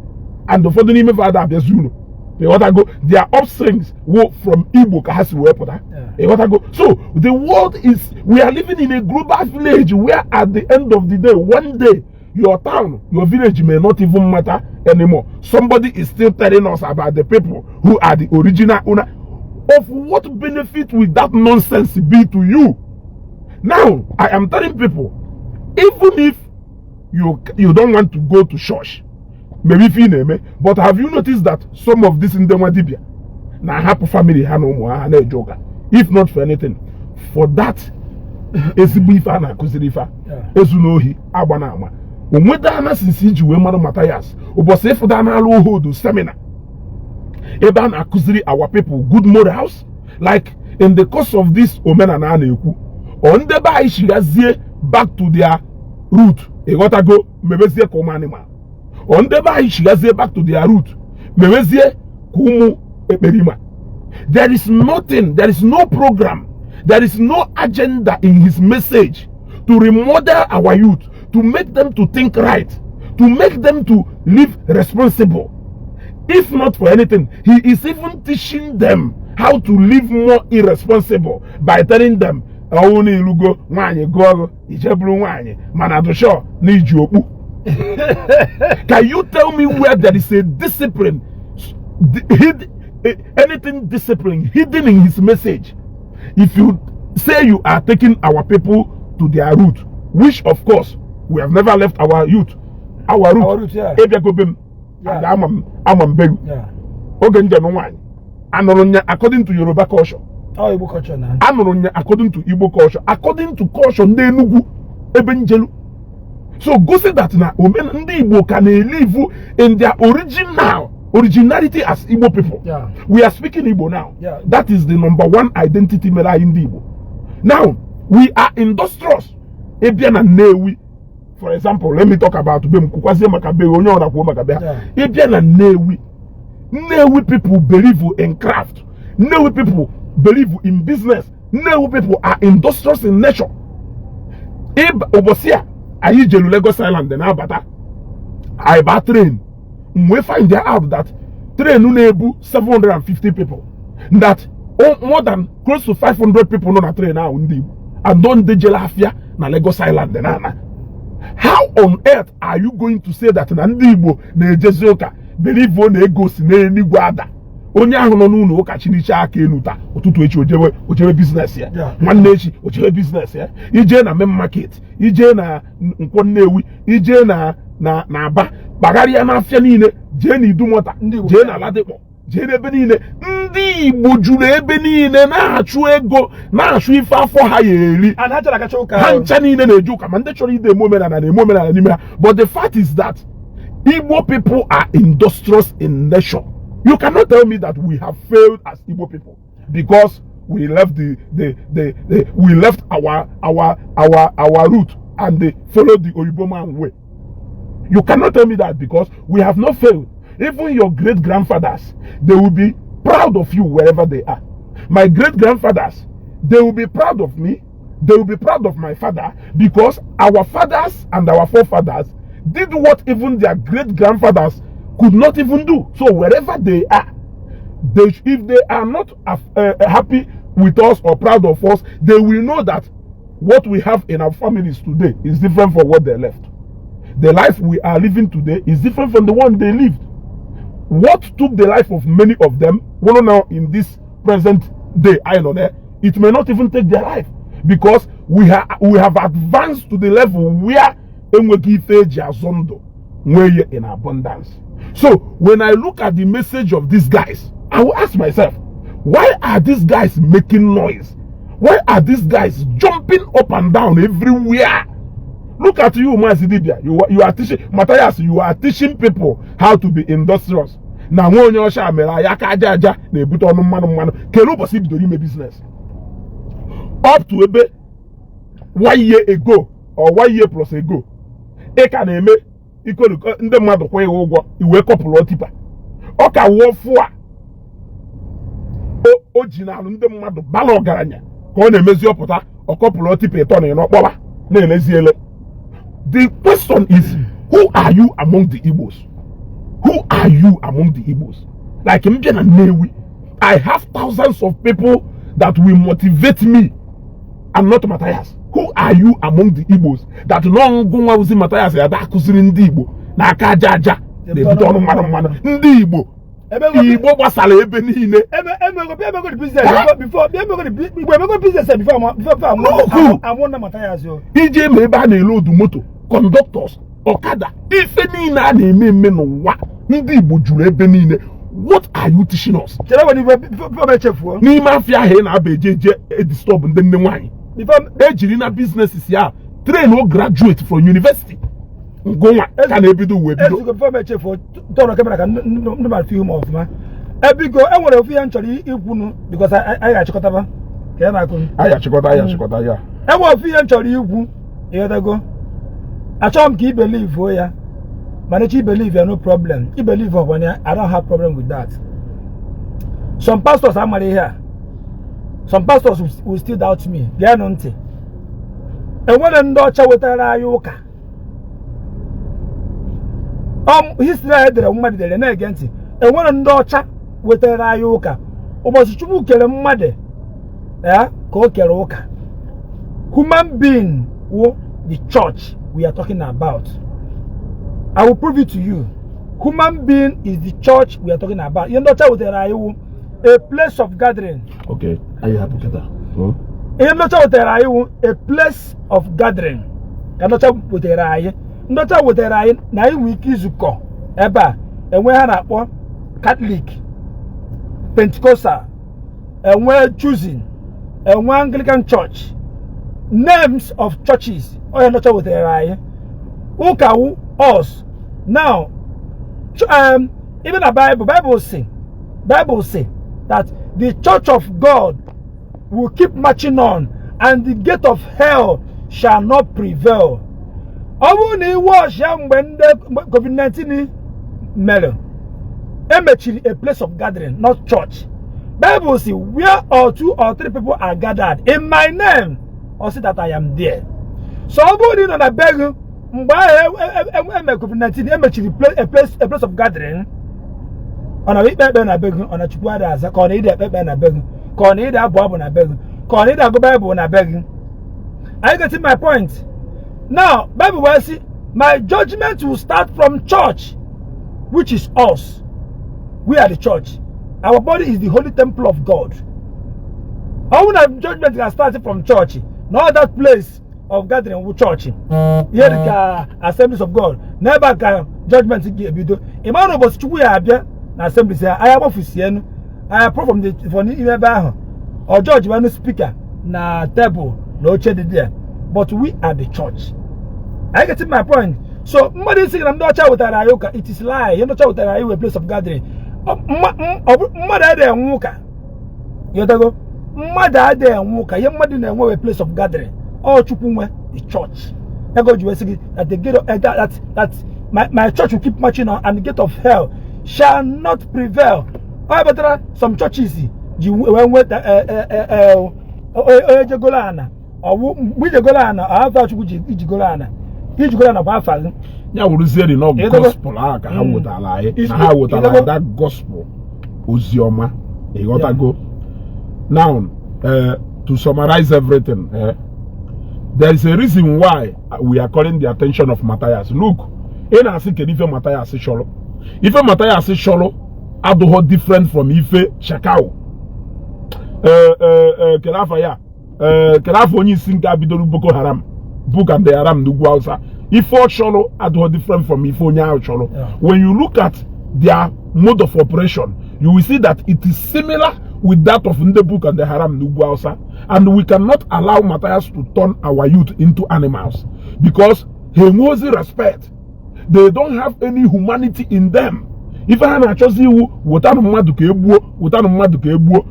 and ụfọdụ n'ime fa ada abịazi unu. Ịghọtago? Their offsprings wo from Igbo ka ha si wee pụta. Ịghọtago? So the world is, we are living in a global village where at the end of the day, one day, your town, your village may not even matter anymore. Somebody is still telling us about the people who are the original owner. Of what benefit will that nonsense be to you? Now I am telling people, even if you don't want to go to church, maybe if ị na-eme, but have you noticed that some of these ndị nwa dibia na-ahapụ family ha na ụmụ ha na-eje ụka, if not for anything, for that ezigbo ife a na-akụziri ife a? Ezu n'ohi, agba na ama onwedana since iji wee mara Matthias ụbọchị ịfụda n'alụ ohodo seminar ebe a na-akụziri our people good morals. Like in the course of this omenala a na-ekwu, ọ ndebe anyị chigazie back to their root. Ịghọtago? Mebezie ka ụmụ animal. Ọ ndebe anyị chigazie back to their root, mebezie ka ụmụ ekperima. There is nothing, there is no program, there is no agenda in his message to remodel our youth, to make them to think right, to make them to live responsible. If not for anything, he is even teaching them how to live more irresponsible by telling them, ọwụ na ilugo nwaanyị gụọ ije bụrụ nwaanyị, mana dụshọ na iji okpu. Can you tell me where there is a discipline hid, anything discipline hidden in his message? If you say you are taking our people to their root, which of course we have never left our youth, our root. Our root, yeah. Ịbịagobe m and ama m be gị. Oge njem nwaanyị anụrụ nya according to Yoruba culture. Ọ Igbo culture na. Anụrụ nya according to Igbo culture, according to culture ndị Enugu ebe njelu. So gosi that na omen ndị Igbo ka na-elive in their original originality as Igbo people. We are speaking Igbo now. That is the number one identity mere anyị ndị Igbo. Now we are industrious. Ịbịa na Nnewi, for example, let me talk about be m, kwukwazie maka be onye ọra, kwuo maka be ha. Ịbịa na Nnewi, Nnewi people believe in craft. Nnewi people believe in business. Nnewi people are industrious in nature. Ụbọchị a anyị jelu Lagos Island na-abata, anyị baa train, wee find out that train na-ebu 750 people, that more than close to 500 people nọ na train ahụ ndị Igbo and don ndị jere afịa na Lagos Island na-ana. How on earth are you going to say that na ndị Igbo na-ejezi ụka, believe na ego si n'eluigwe ada? Onye ahụ nọ n'ụlọ ụka chiniche aka elu taa, ụtụtụ echi ojewe business ya. Nwanne echi ojewe business ya. Ije na main market, ije na Nkwọ Nnewi, ije na Aba, kpagharịa n'afịa niile, jee na Idumota, Ndị Igbo. jee na Ladipo, jee n'ebe niile, ndị Igbo juru ebe niile na-achụ ego, na-achụ ife afọ ha ya eri. And ha chọrọ akacha ụka Ha ahụ. ncha niile na-eje ụka, ma ndị chọrọ ide eme omenala na-eme omenala n'ime ha. But the fact is that Igbo people are industrious in nature. You cannot tell me that we have failed as Igbo people because we left the we left our root and they followed the Oyibo man way. You cannot tell me that, because we have not failed. Even your great grandfathers, they will be proud of you wherever they are. My great grandfathers, they will be proud of me. They will be proud of my father, because our fathers and our forefathers did what even their great grandfathers could not even do. So wherever they are, if they are not happy with us or proud of us, they will know that what we have in our families today is different from what they left. The life we are living today is different from the one they lived. What took the life of many of them, well, now in this present day, I know there, it may not even take their life, because we have advanced to the level where enweghị ife eji azụ ndụ nwee ihe in abundance. So when I look at the message of these guys, I will ask myself, why are these guys making noise? Why are these guys jumping up and down everywhere? Look at you, Mazi Dibia. You are teaching Matthias, you are teaching people how to be industrious. Na nwa onye ọcha mere anyị aka aja aja na-ebute ọnụ mmanụ mmanụ. Kedu ụbọchị bidoro ime business? Up to ebe one year ago or one year plus ago, ị ka na-eme ikolu ndị mmadụ kwụ ịghị ụgwọ iwee kọpụrụ tipper. Ọ ka wụọ fụ a o ji n'alụ ndị mmadụ bala ọgaranya ka ọ na-emezi ọpụta ọkọpụrụ tipper ịtọ na ịnọ kpọba na-elezi ele. The question is, who are you among the Igbos? Who are you among the Igbos? Like m bịa na Nnewi, I have thousands of people that will motivate me and not Matthias. Who are you among the Igbos that nọ ngụnwa ozi Matthias ya da akụziri ndị Igbo n'aka aja aja na-ebute ọnụ mmanụ mmanụ ndị Igbo Igbo gbasara ebe niile? Emego the business before emego the Igbo emego business before No. amụ na Matthias o. Ije ma ebe a na-ele odu moto, conductors, ọkada, ife niile a na-eme eme n'ụwa, ndị Igbo juru ebe niile. What are you teaching us? Chere nwere ife before m echefuo. N'ime afịa ahụ ị na-aba eje eje edisturb ndị nne nwaanyị Before ejiri na businesses ya train o graduate from university ngụnwa ka na-ebido uwe bido. Ezigbo, before m echefuo, tọrọ camera ka ndị mmadụ fụ ihu m ọfụma. Ebiko, e nwere ofu ihe m chọrọ ikwunu because anyị ga-achịkọtaba ka ya na-akụ. Anyị achịkọta, anyị achịkọta ya. E nwere ofu ihe m chọrọ ikwu, ịghọtago? Achọghị m ka i believe ya, mana echi i believe ya, no problem. I believe ọkwana ya, I don't have problem with that. Some pastors amara ihe a. Some pastors will still doubt me. Geenụ ntị. Enwere ndị ọcha wetara anyị ụka. History anyị dere, mmadụ dere, na-ege ntị. Enwere ndị ọcha wetara anyị ụka. Ụbọchị Chukwu kere mmadụ ya ka o kere ụka. Human being wụ the church we are talking about. I will prove it to you. Human being is the church we are talking about. Ihe ndị ọcha wetara anyị wụ a place of gathering. Okay, anyị hapụ kịta. Ihe ndị ọcha wetara anyị wụ a place of gathering ka ndị ọcha wetara anyị. Ndị ọcha wetara anyị na anyị nwee ike izukọ ebe a enwe ha na-akpọ Catholic, Pentecostal, enwe Chosen, enwe Anglican Church, names of churches. Onye ndị ọcha wetara anyị ụka wụ us now. Even na Bible, Bible say that the church of God will keep marching on and the gate of hell shall not prevail. Ọ bụrụ na iwe ọchịa mgbe ndị COVID-19 mere, emechiri a place of gathering, not church. Bible say where or two or three people are gathered in my name, or say that I am there. So ọ bụrụ na ị nọ na be gị mgbe ahụ eme COVID-19, emechiri a place of gathering, ọ na ikpe ekpe na be gị, ọ na Chukwu adịghị aza, ka ọ na ịdị ekpe ekpe na be gị, ka ọ na ịdị abụ abụ na be gị, ka ọ na ịdị agụ Baịbụl na be gị? Are you getting my point now? Bible will say my judgment will start from church, which is us. We are the church. Our body is the holy temple of God. Ọ bụrụ na judgment ga start from church, na that place of gathering wụ church, ihe dị ka Assemblies of God, n'ebe a ka judgment ga-ebido. Ị mara na ụbọchị Chukwu ya abịa na Assemblies ya, anya gbafusienu anya pụrụ from n'ime ebe ahụ, ọ judge banụ speaker na table na oche dị there. But we are the church. I get my point. So mmadụ isi na ndị ọcha wetara anyị ụka, it is lie. Ihe ndị ọcha wetara anyị wee place of gathering. Mmadụ adịghị enwe ụka. Ịghọtago? Mmadụ adịghị enwe ụka. Ihe mmadụ na-enwe wee place of gathering. Ọ Chukwu nwe the church. Ya ka o ji wee sị gị that the gate of, that my church will keep marching on and the gate of hell shall not prevail. Ọ kpatara some churches ji wee nweta onye jegolo ana ọwụ mgbe ijegolo ana afa Chukwu ji ijigolo ana, ijigolo ana bụ afa gị. Ya wụrụzie na Ịghọtago? gospel ahụ ka ha wetara anyị na ha wetara anyị that gospel, ozi ọma. Ịghọtago? Now, to summarize everything, there is a reason why we are calling the attention of Matthias. Look, ị na-asị kedu ife Matthias chọrọ? Ife Matthias chọrọ adụghọ different from ife Shekau. Kedu afa ya? Kedu afọ onye isi nke a bidoro Boko Haram, Boko and Haram n'ugwu Hausa? Ife ọ chọrọ adụghọ different from ife onye ahụ chọrọ. When you look at their mode of operation, you will see that it is similar with that of ndị Boko and the Haram n'ugwu Hausa. And we cannot allow Matthias to turn our youth into animals, because ha enweghịzi respect. They don't have any humanity in them. Ife ha na-achọzi iwu, wetanụ mmadụ ka egbuo, wetanụ mmadụ ka egbuo.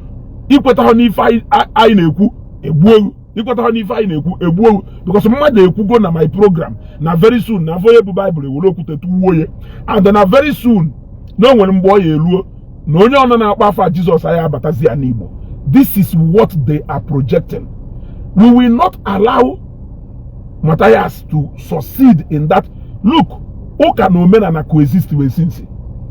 Ikweta ha n'ife anyị na-ekwu, egbuo. Ikweta ha n'ife anyị na-ekwu, egbuo. Because mmadụ ekwugo na my program na very soon na afọ onye bụ Baịbụl ewere okwute tụwuo ya, and na very soon na o nwere mgbe ọ ya eruo na onye ọnọ na-akpọ afa Jizọs anyị abatazi ya n'Igbo. This is what they are projecting. We will not allow Matthias to succeed in that. Look, ụka na omenala coexist with since.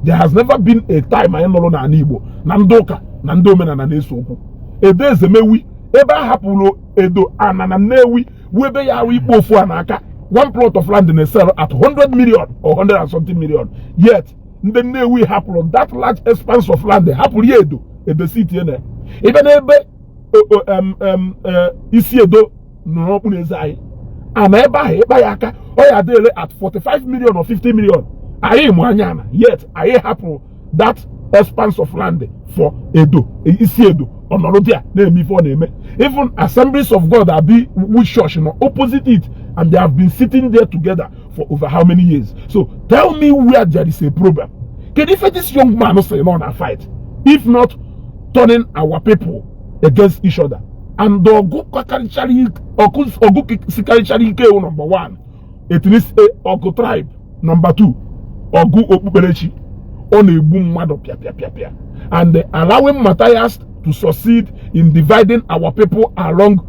There has never been a time anyị nụrụ n'ala Igbo na ndị ụka na ndị omenala na-ese okwu. Edo Ezemewi, ebe a hapụrụ Edo ana na Nnewi, wụ ebe ya arụ ikpe ofu a n'aka. One plot of land na-sell at 100 million or 100 and something million. Yet ndị Nnewi hapụrụ that large expanse of land, hapụrụ ya Edo, Edo city na ebe n'ebe isi Edo nọ n'okpuru eze anyị ana ebe ahụ, ịkpa ya aka, ọ ya adịrị at 45 million or 50 million. Anyị mụ anya ana, yet anyị hapụrụ that expanse of land for Edo, isi Edo ọnọrọ dị a na-eme ife ọ na-eme. Even Assemblies of God abi which church nọ opposite it, and they have been sitting there together for over how many years? So tell me where there is a problem. Kedu ife this young man sị nọ na fight, if not turning our people against each other? And ọgụ kakarịchara ọgụ, ọgụ sikarịchara ike ewu, number one, ethnicity, ọgụ tribe, number two, ọgụ okpukperechi. Ọ na-egbu mmadụ pịa pịa pịa pịa. And allowing Matthias to succeed in dividing our people along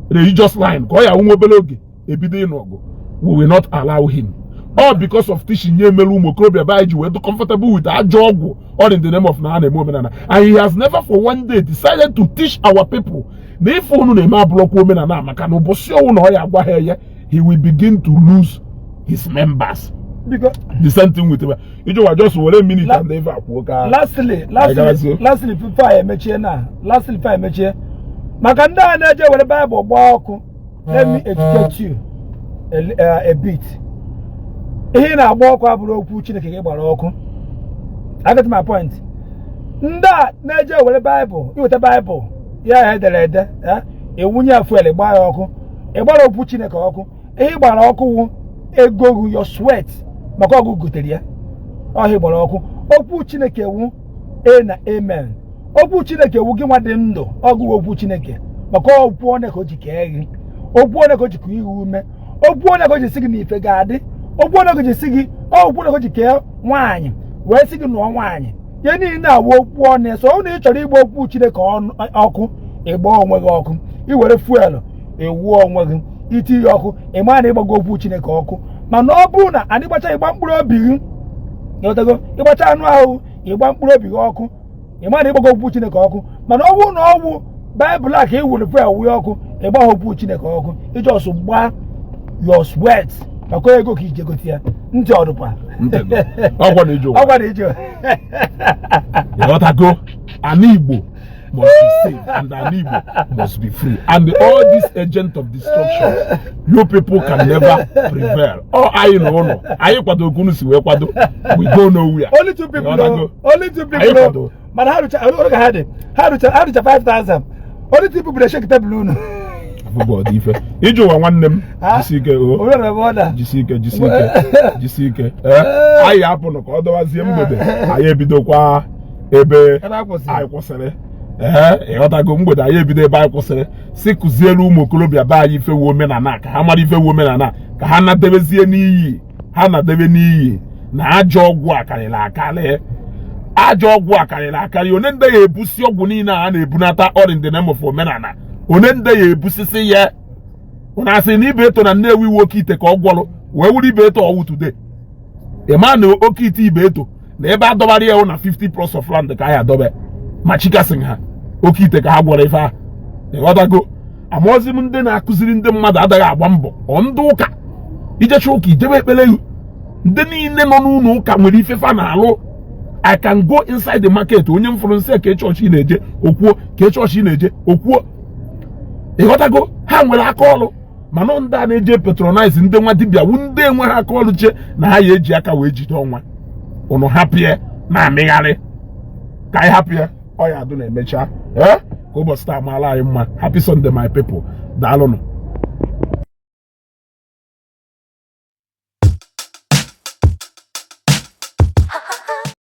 religious line, ka ọ ya nwe obere oge ebido ịnụ ọgụ, we will not allow him. All because of teaching nye mere ụmụ okorobịa be anyị ji wee dị comfortable with ajọ ọgwụ, all in the name of na a na-eme omenala. And he has never for one day decided to teach our people na ife unu na-eme abụrụkwa omenala, maka na ụbọchị ọnwụ na ọ ya agwa ha eye, he will begin to lose his members. Biko. The same thing with Ijowa. Just were minute and ife akwuo ka Lastly, anyị gawazie. Lastly, before anyị emechie na lastly, before anyị emechie, maka ndị a na-eje were Baịbụl gbaa ọkụ, let me educate you a bit. Ihe ị na-agba ọkụ abụrụ okwu Chineke ka ị gbara ọkụ. I get my point. Ndị a na-eje were Baịbụl, iweta Baịbụl ya edere ede, ewunye ya fuel, gbaa ya ọkụ, ị gbara okwu Chineke ọkụ. Ihe ị gbara ọkụ wụ ego gị, your sweat, maka ọgụ gotere ya ọhịa gbara ọkụ. Okwu Chineke wu e na amen. Okwu Chineke wu gị nwa dị ndụ ọgụ okwu Chineke, maka okwu onye ka o ji kee gị, okwu onye ka o ji kụ ihe ume, okwu onye ka o ji si gị na ife ga-adị, okwu onye ka o ji si gị, okwu onye ka o ji kee nwaanyị wee sị gị nụọ nwaanyị. Ihe niile awụ okwu ọnụ. So ọ na ị chọrọ ịgba okwu Chineke ọkụ, ịgba onwe gị ọkụ. Iwere fuel ewuo onwe gị, iti ya ọkụ, ị maa na ịgbago okwu Chineke ọkụ. Mana ọ bụrụ na anyị gbacha ịgba mkpụrụ obi gị, ịghọtago, ịgbacha anụ ahụ, ịgba mkpụrụ obi gị ọkụ, ị maa na ịgbago okwu Chineke ọkụ. Mana ọ bụrụ na ọ wụ Baịbụl a ka ị were fuel wụnye ọkụ, ịgba okwu Chineke ọkụ, iji ọsụ gbaa your sweat, maka ego ka ije gote ya. Ntị ọdụkwa. Ntị dị. Ọgwa na ije ụwa. Ọgwa na ije. Ịghọtago? Ana Igbo must be saved and Ana Igbo must be free. And all these agents of destruction, you people can never prevail. Ọ anyị na ụlọ anyị kwado ka unu si wee kwado, we go nowhere. Only two people. Ịghọtago? O only two Anyị people o. kwado. Mana ha rụcha ọrụ ka ha dị, ha rụcha 5000. Only two people dey shake table unu. Afụbụ ọdị ife ije ụwa, nwanne m. Ha? Jisi ike o. Onye na ebe ọ da. Jisi ike, jisi ike, jisi ike. Ee, anyị apụnụ ka ọ dọwazie mgbede, anyị ebidokwa ebe ebe a kwụsịrị. Anyị kwụsịrị. Ee, ịghọtago? Mgbede anyị ebido ebe anyị kwụsịrị, si kụzielu ụmụ okorobịa be anyị ifewu omenala, ka ha mara ifewu omenala, ka ha nadebezie n'iyi, ha na-debe n'iyi na ajọ ọgwụ a karịrị akarị. Ajọ ọgwụ a karịrị akarị. One ndị ya ebusi ọgwụ niile a na-ebunata ọrịa in the name of omenala, one ndị ya ebusisi ya. Ụna asị na ibe eto na Nnewi iwe oke ite ka ọ gwọrọ wee wuru ibe eto ọwụ today. Ịma na oke ite ibe eto na ebe adọbara ya na 50 plots of land ka anyị adọbe ma chikasị ha oke ite ka ha gwọrọ ife ahụ. Ịghọtago? Amaozi m ndị na-akụziri ndị mmadụ adaghị agba mbọ. Ọ ndị ụka ijecha ụka ijebe ekpere, ndị niile nọ n'ụlọ ụka nwere ifefa na-alụ. I can go inside the market, onye m fụrụ nsị ka chọọchị ị na-eje, okwuo ka chọọchị ị na-eje, okwuo. Ịghọtago? Ha nwere aka ọrụ, mana ndị a na-eje patronize ndị nwa dibịa wu ndị enweghị aka ọrụ, che na ha ya eji aka wee jide ọnwa. Ụnụ hapụ ya na-amịgharị, ka anyị hapụ ya. Ọ ya adụ na-emecha. Ee, ka ụbọchị taa maala anyị mma. Happy Sunday, my people. Daalụnụ.